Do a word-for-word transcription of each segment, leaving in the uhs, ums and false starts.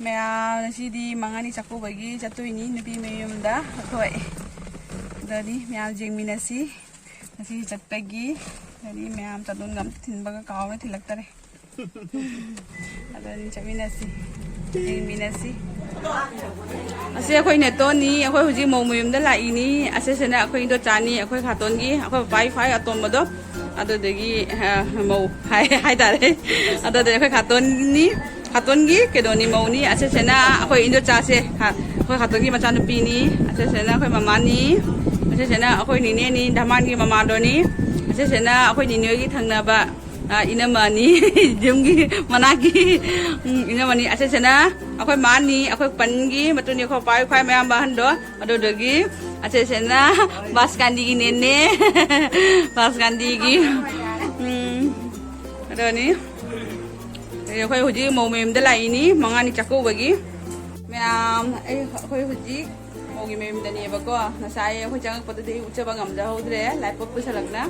ꯃꯌꯥꯝ ꯉꯁꯤꯗꯤ ꯃꯉꯥꯅꯤ ꯆꯥꯛꯀꯧꯕꯒꯤ ꯆꯠꯇꯣꯏꯅꯤ ꯅꯨꯄꯤ ꯃꯌꯨꯝꯗ ꯑꯩꯈꯣꯏ꯫ ꯑꯗꯨꯗꯤ ꯃꯌꯥꯝ ꯌꯦꯡꯃꯤꯟꯅꯁꯤ ꯉꯁꯤ ꯆꯠꯄꯒꯤ꯫ ꯑꯗꯨꯗꯤ ꯃꯌꯥꯝ ꯆꯟꯗꯣꯟꯒ ꯑꯝꯇ ꯊꯤꯟꯕꯒ ꯀꯥꯎꯔꯦ, ꯊꯤꯜꯂꯛꯇꯔꯦ꯫ ꯑꯗꯨꯗꯤ ꯆꯠꯃꯤꯟꯅꯁꯤ, ꯌꯦꯡꯃꯤꯟꯅꯁꯤ꯫ ꯑꯁꯤ ꯑꯩꯈꯣꯏ ꯅꯦꯇꯣꯟꯅꯤ꯫ ꯑꯩꯈꯣꯏ ꯍꯧꯖꯤꯛ ꯃꯧ ꯃꯌꯨꯝꯗ ꯂꯥꯛꯏꯅꯤ꯫ ꯑꯁꯤꯁꯤꯅ ꯑꯩꯈꯣꯏ ꯏꯟꯗꯣꯆꯥꯅꯤ, ꯑꯩꯈꯣꯏ ꯈꯥꯇꯣꯟꯒꯤ, ꯑꯩꯈꯣꯏ ꯄꯄꯥꯒꯤ ꯈ꯭ꯋꯥꯏ ꯑꯇꯣꯝꯕꯗꯣ꯫ ꯑꯗꯨꯗꯒꯤ ꯑ, ꯃꯧ ꯍꯥꯏ ꯍꯥꯏꯇꯥꯔꯦ꯫ ꯑꯗꯨꯗꯒꯤ ꯑꯩꯈꯣꯏ ꯈꯥꯇꯣꯟꯅꯤ, ꯈꯥꯇꯣꯟꯒꯤ ꯀꯩꯅꯣꯅꯤ, ꯃꯧꯅꯤ꯫ ꯑꯁꯤꯁꯤꯅ ꯑꯩꯈꯣꯏ ꯏꯟꯗꯣꯆꯥꯁꯦ, ꯈꯥ-, ꯑꯩꯈꯣꯏ ꯈꯥꯇꯣꯟꯒꯤ ꯃꯆꯥꯅꯨꯄꯤꯅꯤ꯫ ꯑꯁꯤꯁꯤꯅ ꯑꯩꯈꯣꯏ ꯃꯃꯥꯅꯤ꯫ ꯑꯁꯤꯁꯤꯅ ꯑꯩꯈꯣꯏ ꯅꯤꯅꯦꯅꯤ, ꯙꯃꯥꯟꯒꯤ ꯃꯃꯥꯗꯣꯅꯤ꯫ ꯑꯁꯤꯁꯤꯅ ꯑꯩꯈꯣꯏ ꯅꯤꯅꯦꯒꯤ ꯊꯪꯅꯕ ꯑ, ꯏꯅꯝꯃꯅꯤ꯫ ꯌꯨꯝꯒꯤ ꯃꯅꯥꯛꯀꯤ, ꯎꯝ, ꯏꯅꯝꯃꯅꯤ꯫ ꯑꯁꯤꯁꯤꯅ ꯑꯩꯈꯣꯏ ꯃꯥꯅꯤ, ꯑꯩꯈꯣꯏ ꯄꯟꯒꯤ ꯃꯇꯨꯡꯗꯤ ꯑꯩꯈꯣꯏ ꯄꯥꯏ ꯈ꯭ꯋꯥꯏ ꯃꯌꯥꯝꯕ ꯑꯍꯟꯗꯣ꯫ ꯑꯗꯨꯗꯒꯤ ꯑꯁꯤꯁꯤꯅ ꯕꯥꯁꯀꯥꯟꯗꯤꯒꯤ ꯅꯦꯅꯦ꯫ ꯕꯥꯁꯀꯥꯟꯗꯤꯒꯤ, ꯎꯝ, ꯑꯗꯨꯅꯤ꯫ ꯑꯗꯩ ꯑꯩꯈꯣꯏ ꯍꯧꯖꯤꯛ ꯃꯧ ꯃꯌꯨꯝꯗ ꯂꯥꯛꯏꯅꯤ, ꯃꯉꯥꯅꯤ ꯆꯥꯛꯀꯧꯕꯒꯤ꯫ ꯃꯌꯥꯝ, ꯑꯩ, ꯑꯩꯈꯣꯏ ꯍꯧꯖꯤꯛ ꯃꯧꯒꯤ ꯃꯌꯨꯝꯗꯅꯦꯕꯀꯣ꯫ ꯉꯁꯥꯏ ꯑꯩꯈꯣꯏ ꯆꯪꯉꯛꯄꯗꯗꯤ ꯑꯩ ꯎꯠꯆꯕ ꯉꯝꯖꯍꯧꯗ꯭ꯔꯦ, ꯂꯥꯏꯄꯣꯛ ꯄꯨꯁꯜꯂꯛꯅ꯫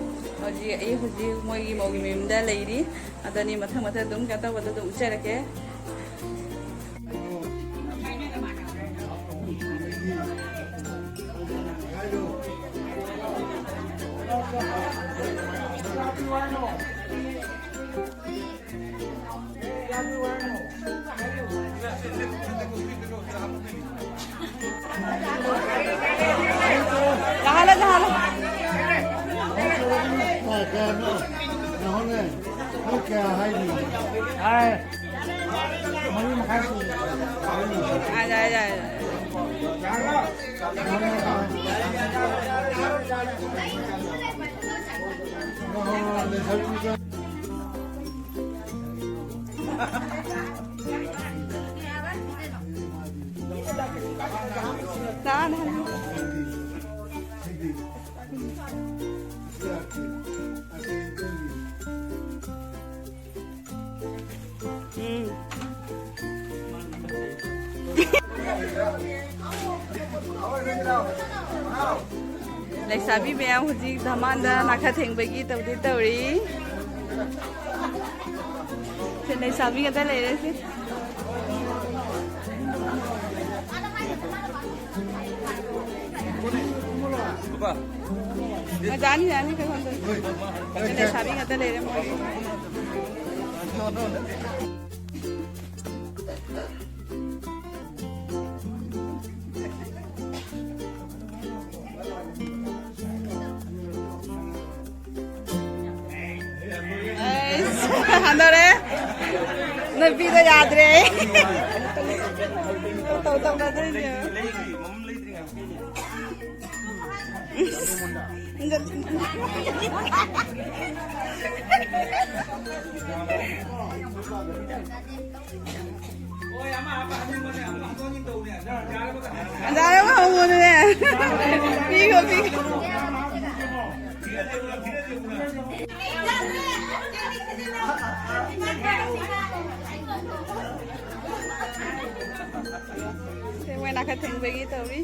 ꯍꯧꯖꯤꯛ ꯑꯩ ꯍꯧꯖꯤꯛ ꯃꯣꯏꯒꯤ ꯃꯧꯒꯤ ꯃꯌꯨꯝꯗ ꯂꯩꯔꯤ꯫ ꯑꯗꯨꯅꯤ ꯃꯊꯪ ꯃꯊꯪ ꯑꯗꯨꯝ ꯀꯩꯅꯣ ꯇꯧꯕꯗ ꯑꯗꯨꯝ ꯎꯠꯆꯔꯛꯀꯦ꯫ ꯂꯥꯛꯍꯜꯂꯣ, ꯂꯥꯛꯍꯜꯂꯣ꯫ ꯀꯌꯥꯅꯣ? ꯌꯦꯡꯉꯣꯅꯦ꯫ ꯅꯣꯏ ꯀꯌꯥ ꯍꯥꯏꯅꯣ? ꯍꯥꯏ꯫ ꯃꯔꯤ ꯃꯈꯥꯏ ꯁꯨꯔꯦ꯫ ꯌꯥꯔꯦ, ꯌꯥꯔꯦ, ꯌꯥꯔꯦ꯫ ꯌꯦꯡꯉꯣꯅꯦ꯫ ꯎꯝ꯫ ꯂꯩꯁꯥꯕꯤ ꯃꯌꯥꯝ ꯍꯧꯖꯤꯛ ꯙꯃꯥꯟꯗ ꯅꯥꯈꯥ ꯊꯦꯡꯕꯒꯤ ꯇꯧꯗꯤ ꯇꯧꯔꯤ꯫ ꯁꯦ, ꯂꯩꯁꯥꯕꯤ ꯉꯥꯛꯇ ꯂꯩꯔꯦ ꯁꯤ꯫ ꯃꯖꯥꯅꯤ ꯌꯥꯅꯤ ꯀꯩꯅꯣꯗ꯫ ꯂꯩꯁꯥꯕꯤ ꯉꯥꯛꯇ ꯂꯩꯔꯦ ꯃꯣꯏꯒꯤ꯫ ꯑꯩꯁ, ꯍꯟꯗꯣꯔꯦ꯫ ꯅꯨꯄꯤꯗꯣ ꯌꯥꯗ꯭ꯔꯦ꯫ ꯇꯧ ꯇꯧꯅꯗꯣꯏꯅꯦ꯫ ꯑꯣꯖꯥꯅ ꯑꯃ ꯍꯪꯉꯨꯗꯅꯦ꯫ ꯄꯤꯈꯣ, ꯄꯤꯈꯣ꯫ ꯁꯦ, ꯃꯣꯏ ꯅꯥꯀꯠ ꯊꯦꯡꯕꯒꯤ ꯇꯧꯔꯤ꯫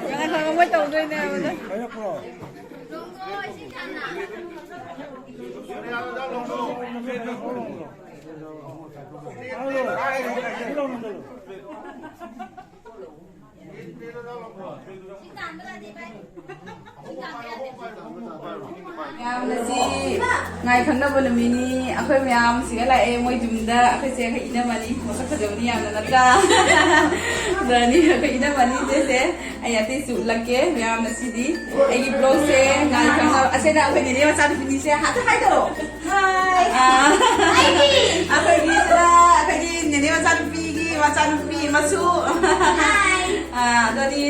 ꯀꯅꯥ ꯈꯪꯕ ꯃꯣꯏ ꯇꯧꯗꯣꯏꯅꯦ ꯍꯥꯏꯕꯗ꯫ ꯌꯥꯝꯅ ꯁꯤ ꯉꯥꯏ ꯈꯪꯅꯕ ꯅꯨꯃꯤꯠꯅꯤ꯫ ꯑꯩꯈꯣꯏ ꯃꯌꯥꯝ ꯁꯤꯒ ꯂꯥꯛꯑꯦ ꯃꯣꯏ ꯌꯨꯝꯗ꯫ ꯑꯩꯈꯣꯏꯁꯦ ꯑꯩꯈꯣꯏ ꯏꯅꯝꯃꯅꯤ, ꯃꯁꯛ ꯐꯖꯕꯅꯤ ꯌꯥꯝꯅ, ꯅꯠꯇ꯭ꯔꯥ? ꯑꯗꯨꯅꯤ ꯑꯩꯈꯣꯏ ꯏꯅꯝꯃꯅꯤ ꯁꯤꯁꯦ꯫ ꯑꯩ ꯑꯇꯩꯁꯨ ꯎꯠꯂꯛꯀꯦ ꯃꯌꯥꯝꯅ ꯁꯤꯗꯤ꯫ ꯑꯩꯒꯤ ꯕ꯭ꯂꯣꯒꯁꯦ ꯉꯥꯏ ꯈꯪꯅꯕ꯫ ꯑꯁꯤꯅ ꯑꯩꯈꯣꯏ ꯅꯦꯅꯦ ꯃꯆꯥꯅꯨꯄꯤꯅꯤꯁꯦ꯫ ꯍꯥꯏꯗꯣ, ꯍꯥꯏꯗꯣ꯫ ꯍꯥꯏ꯫ ꯑꯥ, ꯑꯩꯈꯣꯏꯒꯤ ꯁꯤꯗ ꯑꯩꯈꯣꯏꯒꯤ ꯅꯦꯅꯦ ꯃꯆꯥꯅꯨꯄꯤꯒꯤ ꯃꯆꯥꯅꯨꯄꯤ ꯃꯁꯨ꯫ ꯍꯥꯏ꯫ ꯑꯥ, ꯑꯗꯨꯗꯤ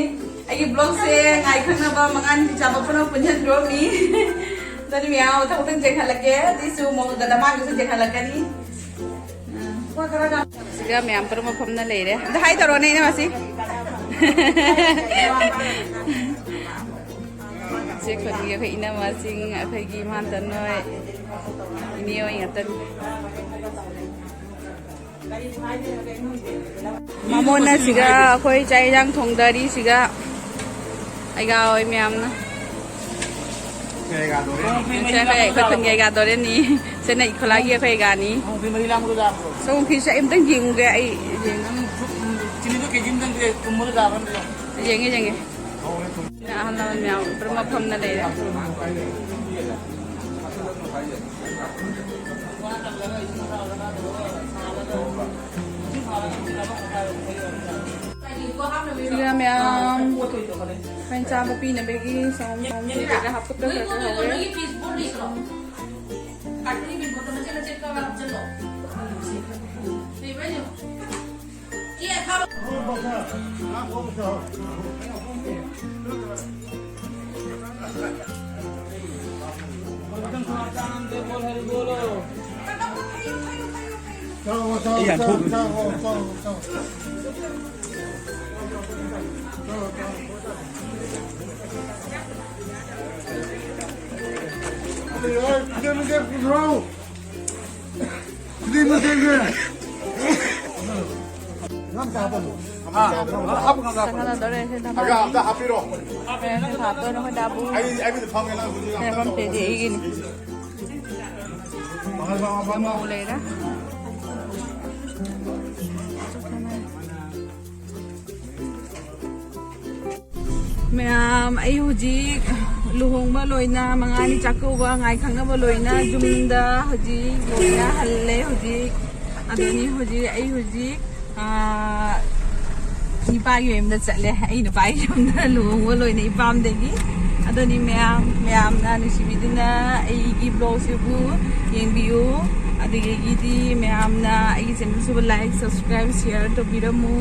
ꯑꯩꯒꯤ ꯕ꯭ꯂꯣꯒꯁꯦ ꯉꯥꯏ ꯈꯪꯅꯕ ꯃꯉꯥꯅꯤ ꯆꯥꯕ ꯄꯨꯟꯅ ꯄꯨꯟꯁꯤꯟꯈ꯭ꯔꯣꯃꯤ꯫ ꯑꯗꯨꯗꯤ ꯃꯌꯥꯝ ꯃꯊꯪ ꯃꯊꯪ ꯆꯦꯟꯈꯠꯂꯛꯀꯦ꯫ ꯑꯗꯨꯏꯁꯨ ꯃꯧꯒ ꯗꯃꯥꯟꯒꯁꯨ ꯆꯦꯟꯈꯠꯂꯛꯀꯅꯤ꯫ ꯑꯥ, ꯁꯤꯒ ꯃꯌꯥꯝ ꯄꯨꯝꯅꯃꯛ ꯐꯝꯅ ꯂꯩꯔꯦ꯫ ꯑꯝꯇ ꯍꯥꯏ ꯇꯧꯔꯣꯅꯦ, ꯏꯅꯝꯃꯁꯤ꯫ ꯆꯦ ꯈꯨꯟꯒꯤ ꯑꯩꯈꯣꯏ ꯏꯅꯝꯃꯁꯤꯡ, ꯑꯩꯈꯣꯏꯒꯤ ꯏꯃꯥꯟꯇꯟ ꯍꯣꯏ, ꯏꯅꯦ ꯍꯣꯏ ꯉꯥꯛꯇꯅꯤ꯫ ꯃꯃꯣꯟꯅ ꯁꯤꯒ ꯑꯩꯈꯣꯏ ꯆꯥꯛ ꯏꯟꯖꯥꯡ ꯊꯣꯡꯗꯔꯤ꯫ ꯁꯤꯒ ꯑꯩꯒ ꯍꯣꯏ ꯃꯌꯥꯝꯅ ꯁꯦ ꯑꯩꯈꯣꯏ ꯈꯨꯟꯒꯤ ꯑꯩꯒꯥꯗꯣꯔꯦꯅꯤ꯫ ꯁꯤꯅ ꯏꯈꯣꯂꯥꯒꯤ ꯑꯩꯈꯣꯏ ꯑꯩꯒꯥꯅꯤ꯫ ꯁꯣꯝ ꯐꯤꯁꯦ ꯑꯩ ꯑꯝꯇꯪ ꯌꯦꯡꯉꯨꯒꯦ꯫ ꯑꯩ ꯌꯦꯡꯉꯦ꯫ ꯌꯦꯡꯉꯦ, ꯌꯦꯡꯉꯦ꯫ ꯑꯍꯜ ꯂꯃꯟ ꯃꯌꯥꯝ ꯄꯨꯔꯥ ꯃꯐꯝꯅ ꯂꯩꯔꯦ꯫ ꯁꯤꯒ ꯃꯌꯥꯝ ꯑꯩꯈꯣꯏꯅ ꯆꯥꯕ ꯄꯤꯅꯕꯒꯤ ꯁꯣꯝ ꯁꯣꯝ ꯁꯤꯗꯒ ꯍꯥꯞꯀꯠꯄ ꯈꯔ ꯈꯔ ꯍꯧꯔꯦ꯫ ꯆꯥꯛ ꯆꯥꯟꯅꯗꯧꯔꯦ꯫ ꯁꯤ ꯊꯝꯃꯒꯦ꯫ ꯑꯝꯇ ꯍꯥꯞꯄꯤꯔꯣ꯫ ꯍꯣꯔꯦꯟ ꯍꯥꯞꯇꯣꯏꯅꯦ ꯑꯩꯈꯣꯏ ꯗꯥꯕꯨ꯫ ꯑꯩ, ꯑꯩꯕꯨꯗꯤ ꯐꯝꯃꯦ, ꯅꯪ ꯍꯧꯖꯤꯛ ꯑꯩꯅ ꯐꯝꯗꯦꯗꯤ ꯑꯩꯒꯤꯅꯤ꯫ ꯃꯧ ꯂꯩꯔꯦ꯫ ꯃꯌꯥꯝ, ꯑꯩ ꯍꯧꯖꯤꯛ ꯂꯨꯍꯣꯡꯕ ꯂꯣꯏꯅ, ꯃꯉꯥꯅꯤ ꯆꯥꯛꯀꯧꯕ ꯉꯥꯏ ꯈꯪꯅꯕ ꯂꯣꯏꯅ ꯌꯨꯝꯗ ꯍꯧꯖꯤꯛ ꯂꯣꯏꯅ ꯍꯜꯂꯦ꯫ ꯍꯧꯖꯤꯛ ꯑꯗꯨꯅꯤ ꯍꯧꯖꯤꯛ ꯑꯩ ꯍꯧꯖꯤꯛ, ꯑꯥ, ꯅꯨꯄꯥꯒꯤ ꯃꯌꯨꯝꯗ ꯆꯠꯂꯦ꯫ ꯑꯩ ꯅꯨꯄꯥꯒꯤ ꯌꯨꯝꯗ ꯂꯨꯍꯣꯡꯕ ꯂꯣꯏꯅ ꯏꯄꯥꯝꯗꯒꯤ꯫ ꯑꯗꯨꯅꯤ ꯃꯌꯥꯝ, ꯃꯌꯥꯝꯅ ꯅꯨꯡꯁꯤꯕꯤꯗꯨꯅ ꯑꯩꯒꯤ vlogꯁꯤꯕꯨ ꯌꯦꯡꯕꯤꯌꯨ꯫ ꯑꯗꯨꯗꯒꯤꯗꯤ ꯃꯌꯥꯝꯅ ꯑꯩꯒꯤ channelꯁꯤꯕꯨ like, subscribe, share ꯇꯧꯕꯤꯔꯝꯃꯨ꯫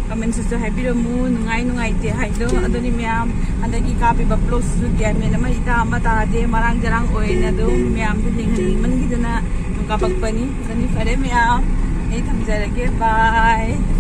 Commentꯁꯤꯁꯨ ꯍꯥꯏꯕꯤꯔꯝꯃꯨ, ꯅꯨꯡꯉꯥꯏ ꯅꯨꯡꯉꯥꯏꯇꯦ ꯍꯥꯏꯗꯣ꯫ ꯑꯗꯨꯅꯤ ꯃꯌꯥꯝ, ꯍꯟꯗꯛꯀꯤ ꯀꯥꯞꯄꯤꯕ vlogꯁꯤꯁꯨ ꯒ꯭ꯌꯥꯟ ꯃꯦꯟ ꯑꯃ ꯏꯇꯥ ꯑꯃ ꯇꯥꯗꯦ, ꯃꯔꯥꯡ ꯆꯔꯥꯡ ꯑꯣꯏꯅ ꯑꯗꯨꯝ ꯃꯌꯥꯝꯗ ꯌꯦꯡꯍꯟꯅꯤꯡꯃꯟꯈꯤꯗꯅ ꯑꯗꯨꯝ ꯀꯥꯞꯄꯛꯄꯅꯤ꯫ ꯑꯗꯨꯅꯤ ꯐꯔꯦ ꯃꯌꯥꯝ, ꯑꯩ ꯊꯝꯖꯔꯒꯦ, bye꯫